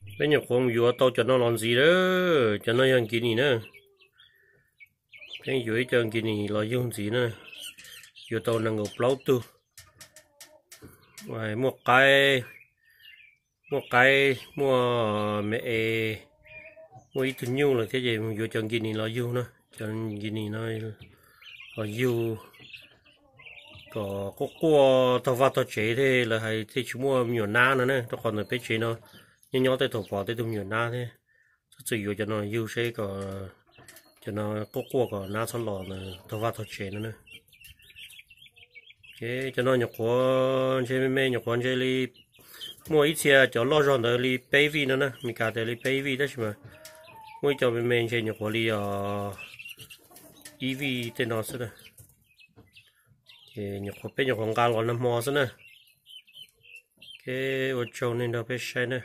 Peb nyuam qhuav mus yuav tau cov no los ntxiv lawm. Cov no yog nkis nis na. Peb yuav ib co nkis nis los yug ntxiv na. Yuav tau nees nkaum plaub tug. Muaj qaib, muaj qaib, muaj me es, muaj ib tug nyuj lawm thiab ces mus yuav cov nkis nis los yug na. Cov nkis nis no los yug kom quaj quaj taug vaj taug tsev thiab, lawv hais thiaj tsis muaj me nyuam nab no na, rau qhov ntawm peb tsev no nyob nyob tej thaum pom tej tug me nyuam nab thiab. Txhob txwm yuav cov no yug seb kom cov no quaj quaj kom nab txhob los taug vaj taug tsev no na. Cov no nyuam qhuav ntshe me me, nyuam qhuav ntshe li, muaj ib txhia cov loj zog ntawd li peb vij no na, Meskas tias li peb vij tab sis mas muaj ib co me me ntshe nyuam qhuav li os ib vij tej no xwb na. Ces nyuam qhuav, peb nyuam qhuav nqa los nag hmo xwb na. Ua tsaug nej nrog peb saib na.